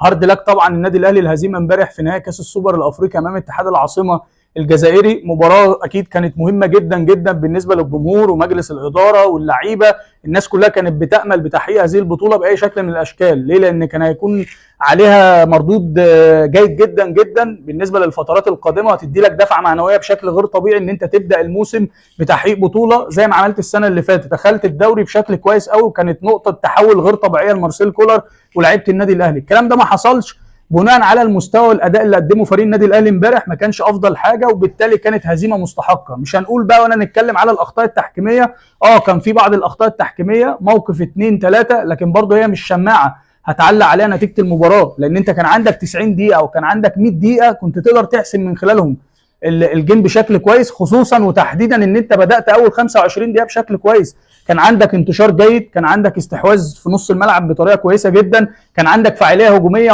hard luck طبعا النادي الاهلي، الهزيمة امبارح في نهائي كاس السوبر الافريقي امام اتحاد العاصمة الجزائري. مباراة اكيد كانت مهمة جدا جدا بالنسبة للجمهور ومجلس الادارة واللعيبة. الناس كلها كانت بتامل بتحقيق هذه البطولة باي شكل من الاشكال. ليه؟ لان كان هيكون عليها مردود جيد جدا جدا بالنسبة للفترات القادمة، وهتدي لك دفعه معنوية بشكل غير طبيعي ان انت تبدا الموسم بتحقيق بطوله زي ما عملت السنة اللي فاتت. دخلت الدوري بشكل كويس قوي، وكانت نقطة تحول غير طبيعية لمارسيل كولر ولاعيبه النادي الاهلي. الكلام ده ما حصلش بناء على المستوى والاداء اللي قدمه فريق النادي الاهلي امبارح، ما كانش افضل حاجة، وبالتالي كانت هزيمة مستحقه. مش هنقول بقى ولا نتكلم على الاخطاء التحكيميه، كان في بعض الاخطاء التحكيميه، موقف 2 3، لكن برضه هي مش شماعة هتعلق عليها نتيجة المباراة، لان انت كان عندك 90 دقيقة او كان عندك 100 دقيقة كنت تقدر تحسم من خلالهم ال game بشكل كويس، خصوصا وتحديدا ان انت بدات اول 25 دقيقة بشكل كويس. كان عندك انتشار جيد، كان عندك استحواذ في نص الملعب بطريقة كويسة جدا، كان عندك فاعلية هجومية